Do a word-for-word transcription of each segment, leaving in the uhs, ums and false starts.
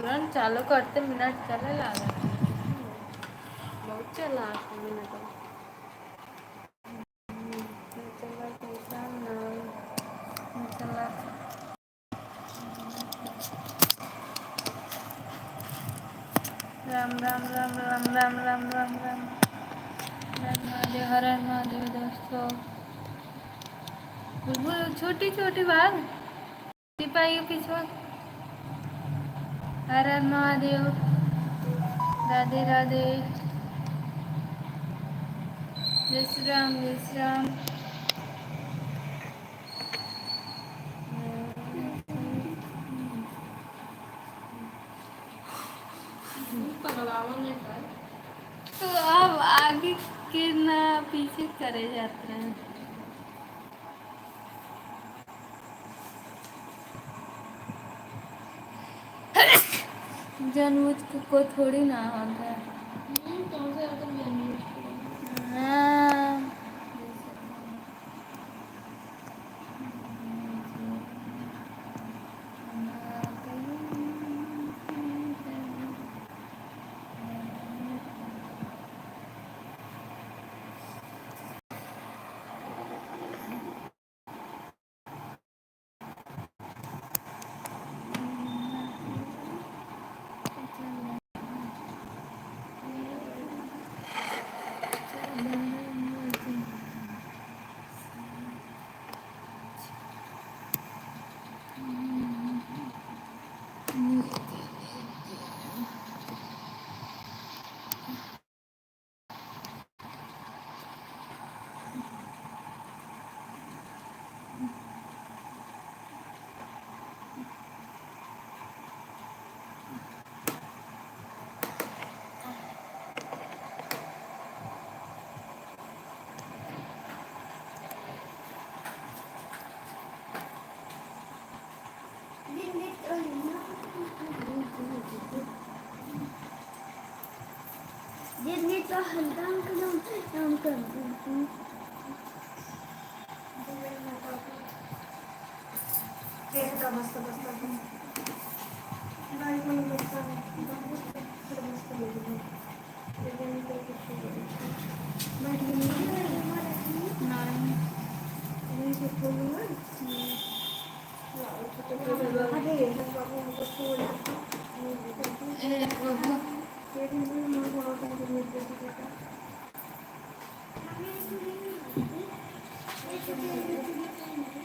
तुरंत चालू करते मिनट चले लागा। बहुत चला आठ मिनट। चला, कैसा नाम? चला। राम, राम, राम। हर हर महादेव, हर हर महादेव दोस्तों। बुलबुल छोटी छोटी बात। सिपाही के पीछे। हर हर महादेव। राधे राधे। जय श्री राम, जय श्री राम। तो अब आगे के ना पीछे करे जात रहे। जानबूझ के कोई थोड़ी ना होता है। हम्म, तुमसे ज्यादा जानबूझ के। हाँ।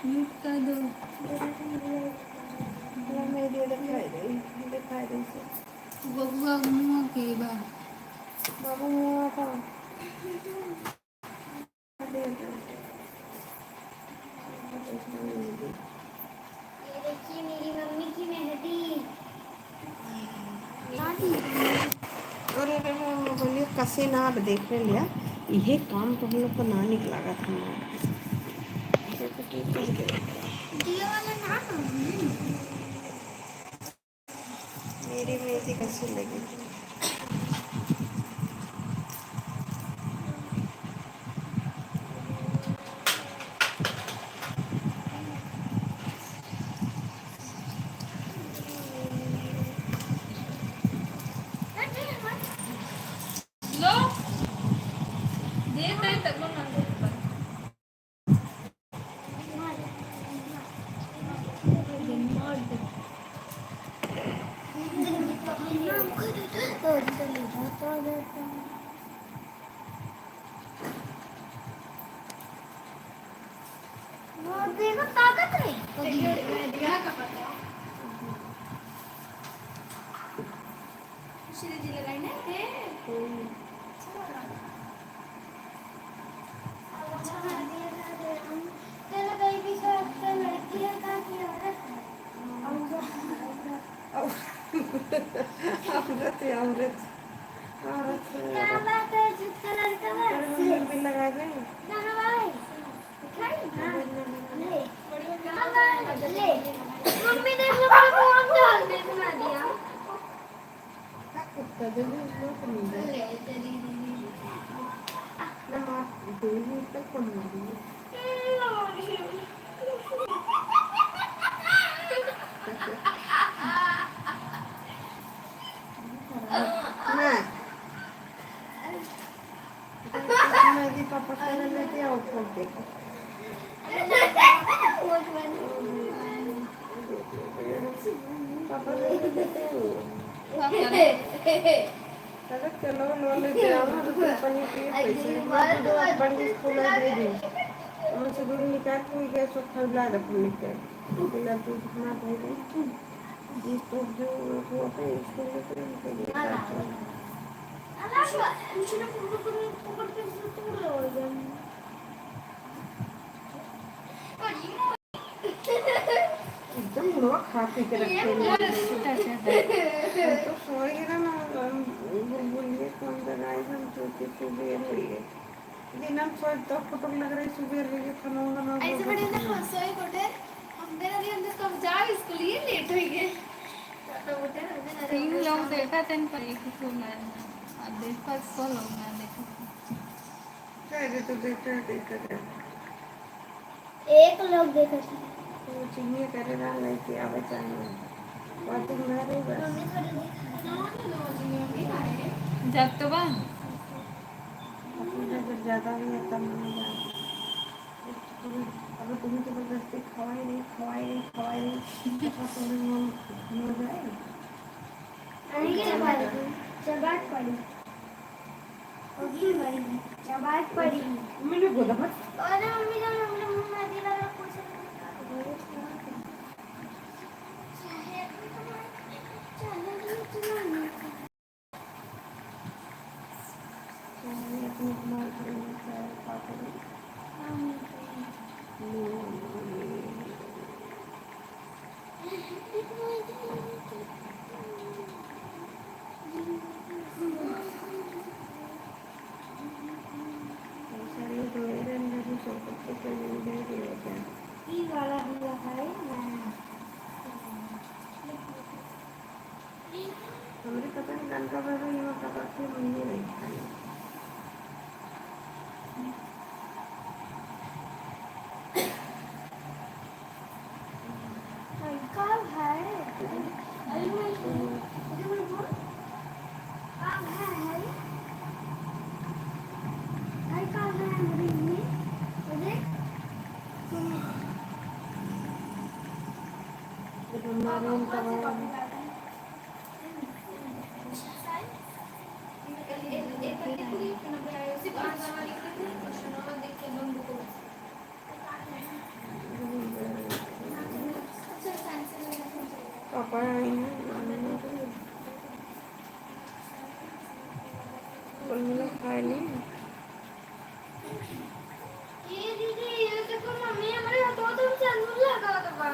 Mute कर दो। बबुआ मुँह के बा। बाबू मुँह का। ये देखिए मेरी मम्मी की मेहंदी। अरे, अरे, अरे, मोबाइल कसे ना, अब देख ले लिया। इहे काम तो हम लोग को ना निक लागत था। ये वाला ना। मेरी मेहंदी कैसी लगी? लो, दे दे तब ना। वो देखो, ताकत रही। पिछले जिले लाइन है। औरत है, औरत। औरत है। क्या बात है, झूठ का लड़का है। तेरे मम्मी भी लगा दे। कहाँ भाई? खाई? हाँ। ले। कहाँ भाई? ले। मम्मी ने अपना फोन डाल दे, सुना दिया। पकड़ लेते हैं और ठोक देते। पापा नहीं देते हैं। चलो, चलो, लो लेते हैं, हम तो पनीर के पैसे, मैं तो दो बड़ी फुला दे दी। हमसे दूर निकाल के गैस पर फैला दे, पनीर के। बिना दूध ना दे दे। ये तो जो होता है, इसको लेकर हम तो ये करते हैं। एकदम मुड़वा खा पी के रखे हैं। हम तो सोए गिरा ना, हम बुलबुलिए कौन जगह है, हम सोचे सुबह हुई है। दिन हम सोए तो फटक लग रही, सुबह हुई है, खाना वाना ऐसे बड़े ना, सोए कोटे, हम मेरा भी हम तो कब जाओ स्कूल, ये लेट हुई है। तीन लोग देखा थे पर एक ही सोना है। अब देखो, सौ लोग ना देखो। अरे तो देखा, देखा, देखा। एक लोग देखत है। वो चिन्हिया करे ना, लेके आवे चाहिए। बाथरूम में रही बस। जब तो बा। अपने जब ज्यादा हुई है, तब नहीं जाना। अब तुम्हें जबरदस्ती खवाई नहीं, खवाई नहीं, खवाई नहीं, तो तुम्हें मन हो जाए। नहीं, चबात पड़ी। चबात पड़ी। मिले बोला बस। अरे मम्मी जान, हमरे मुंह में दिला रहा कुछ। ई वाला भी है ना। हमरे पता नहीं कनका बाबा, ये पता से महीने नहीं खाई। का है? अरे, मैं, अरे, मैं बोल। का है, है? है, का है, हमारे लिए? अरे, तुम, जब हमारे हम कब आए? पापा आई हैं, बोल, मिला खाए नहीं। ए दीदी, ये देखो मम्मी, हमरे हाथवा तो सेंदूर लगावत बा।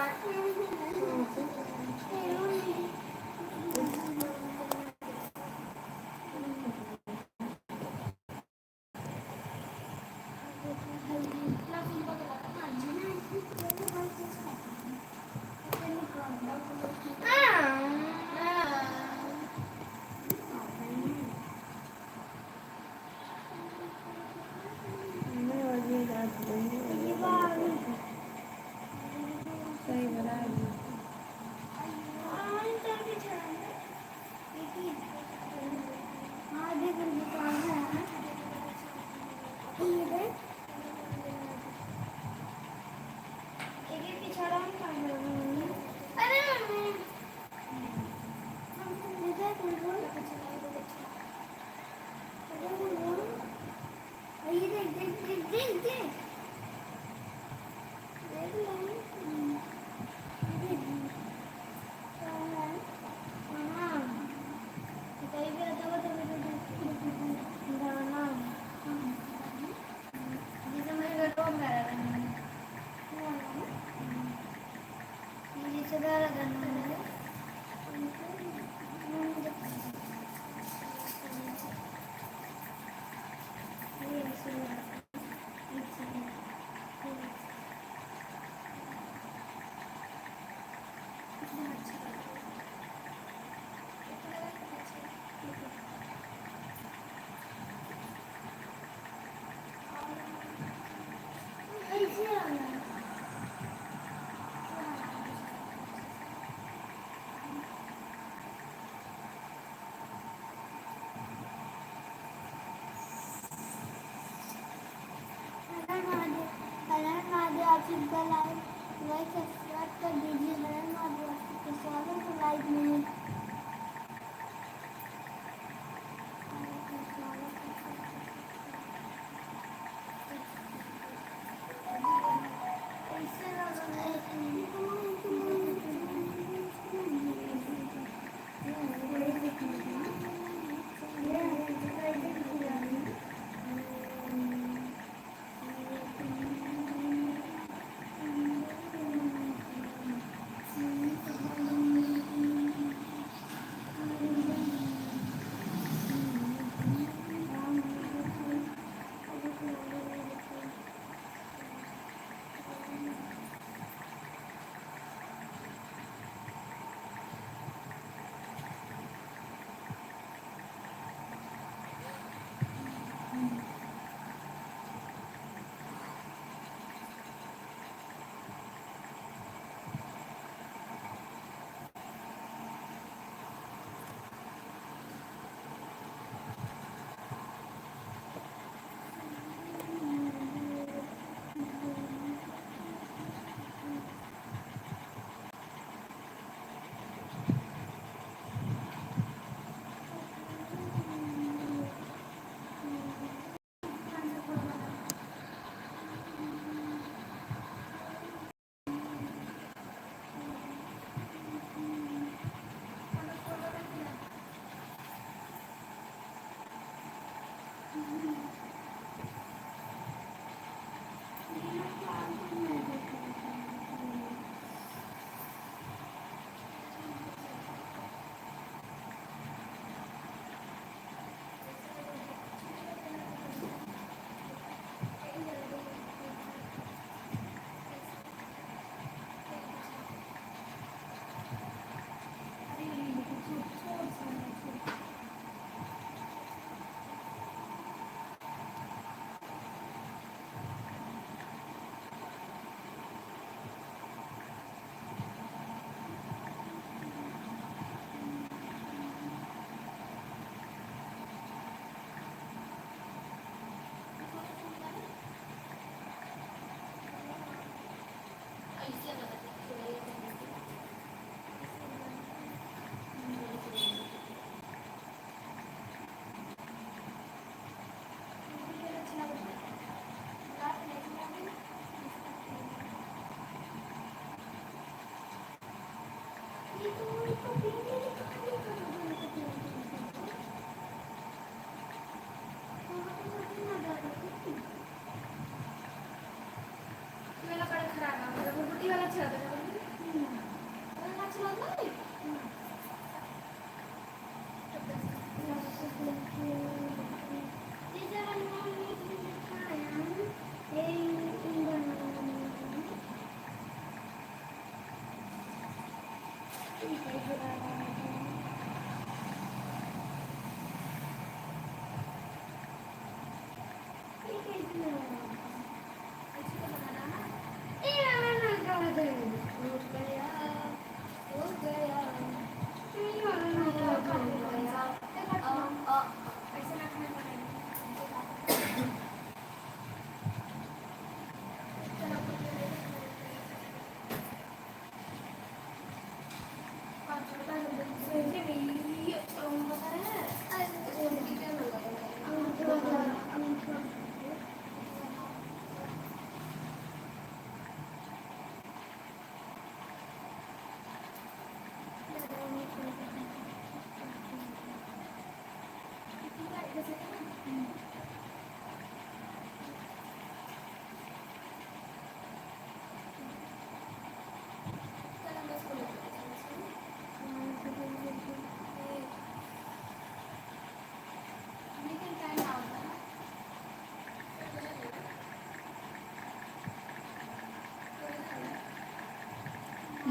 लाइक, लाइक, सब्सक्राइब कर दीजिए। नरेंद्र नाथ अवस्थी के स्वागत है लाइव में।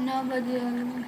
नौ बजे वाला।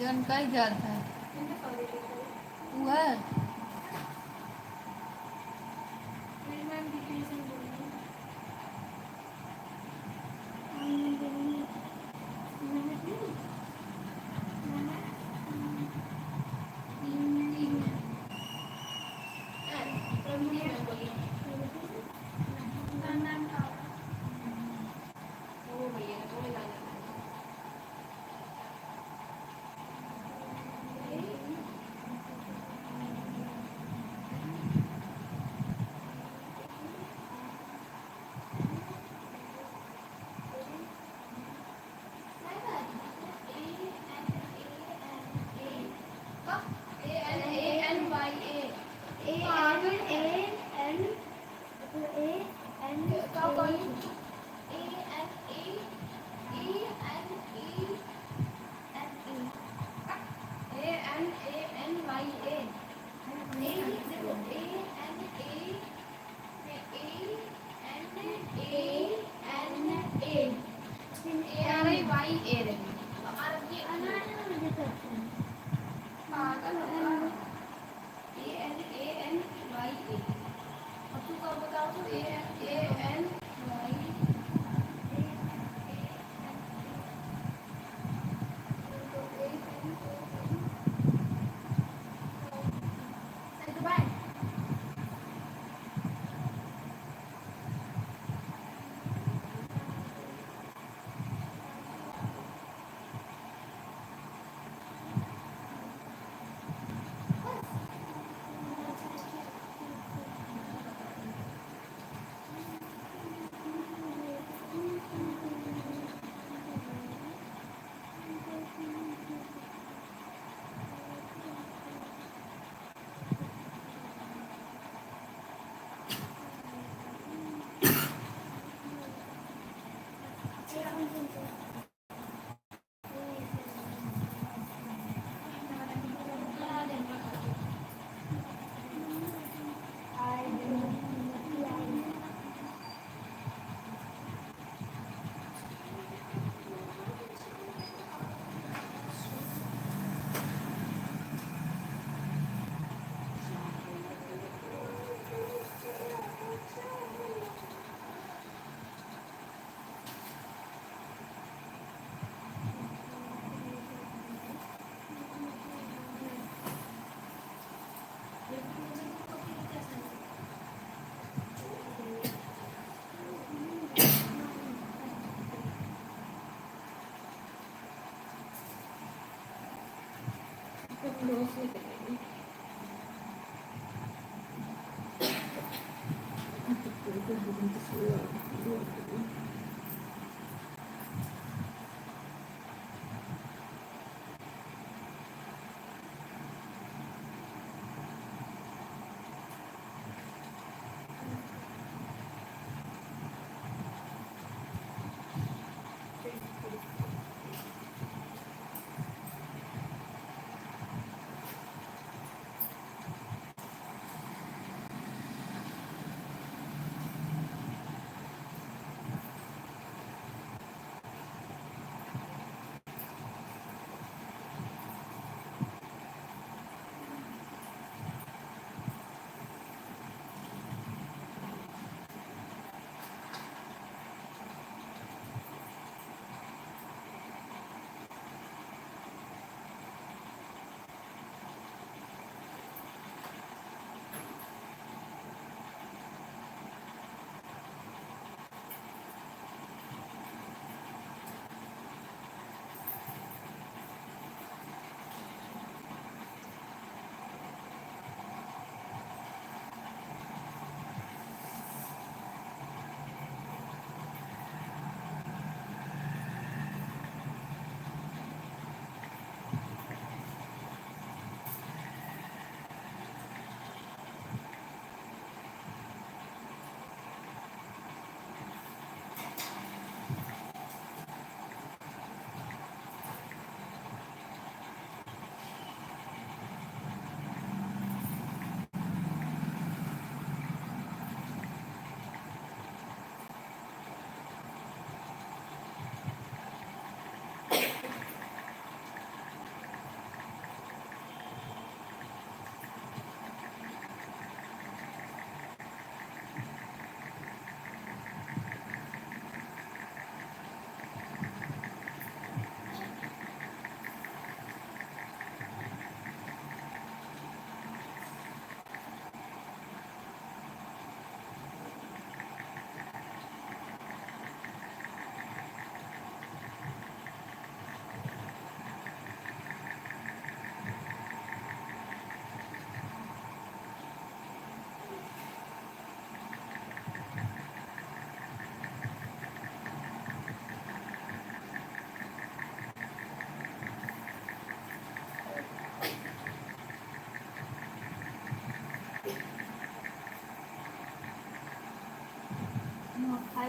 कई जात है। वह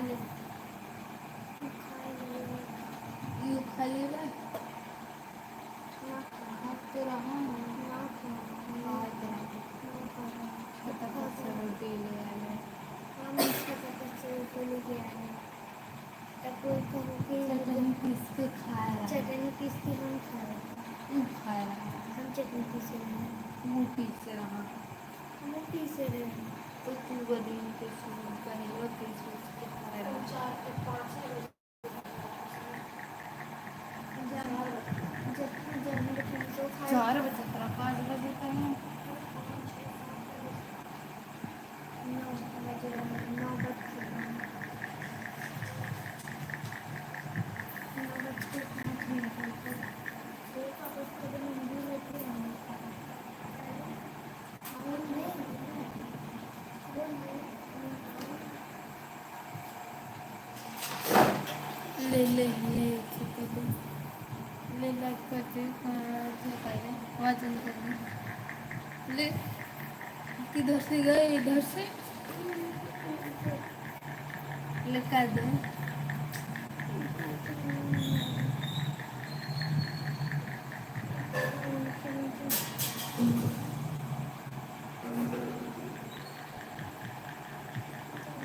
ले। तू खाए ले। यू खा ले बा। ना खा। अब तो रहा है। ना खा। खाए तो रहा। ना खा। छोटा सा रोटी ले आए। हम छोटा सा रोटी लेके आए। तब कोई कहूँ कि चटनी पीस के खाए रहा। चटनी पीस के हम खाए रहा। तू खाए रहा। हम चटनी पीसे रहे। तू पीसे रहा। हम पीसे रहे। तो तू बनी के सुन, पहले पीस पीस के खाए रहा। चार के पाँच है। जब, जब, जब हम पीसे खाए। चार बजे तक, पाँच बजे तक। नौ बजे, नौ बज के, नौ बज के पाँच मिनट होते। ले, ले, ले, ठीक है, ले। ले, लाइक कर दे, हाँ, ठीक है, वाचन कर दे। ले, किधर से गए? इधर से? ले, कर दो।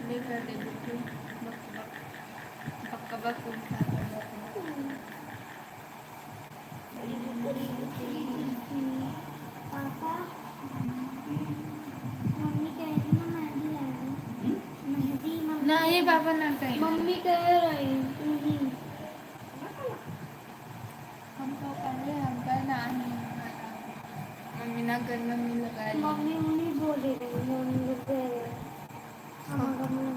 ले, कर दे, बिल्कुल। बक, बक। बक, बक, उठा, बक, बक। पापा, मम्मी कह रही ना मेहंदी लाने। मेहंदी, मम्मी। नहीं, पापा ना कहे। मम्मी कह रही, नहीं। हम तो कहे, हम कहे ना, नहीं, मम्मी ना कर, मम्मी लगा ली। मम्मी उन्हीं बोले रही, मम्मी लोग कह रहे। हमारा मन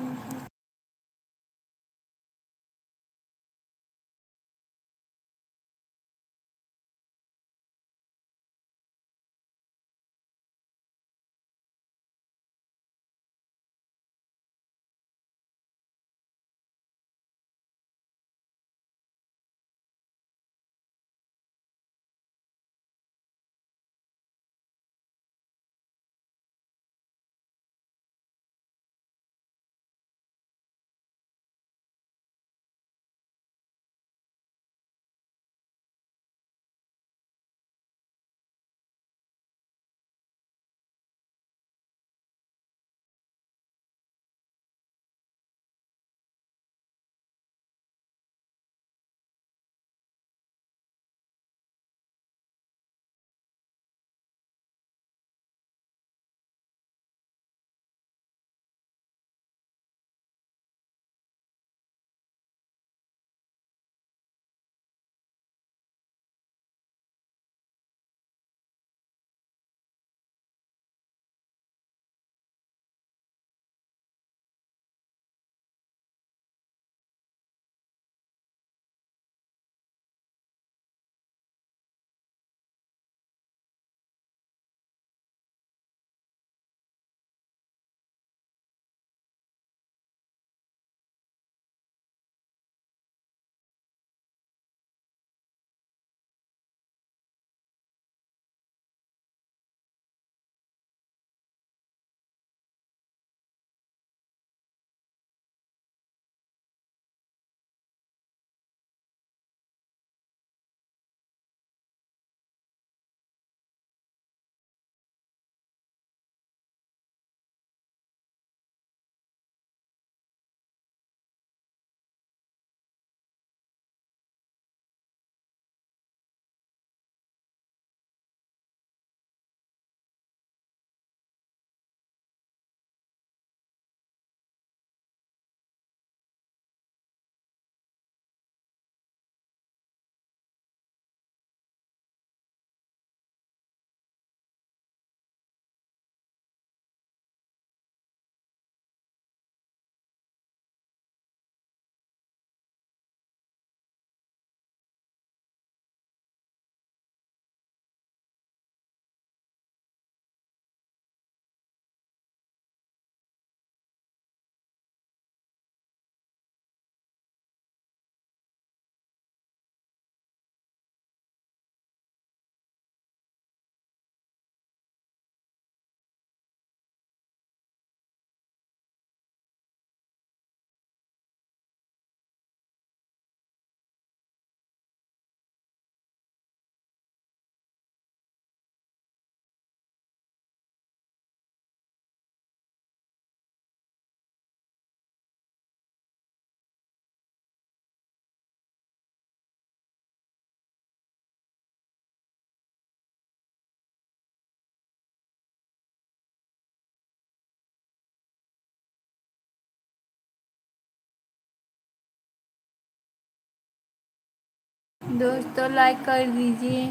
दोस्तों, लाइक कर दीजिए,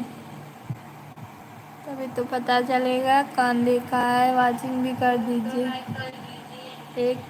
तभी तो पता चलेगा कौन देखा है। वॉचिंग भी कर दीजिए। एक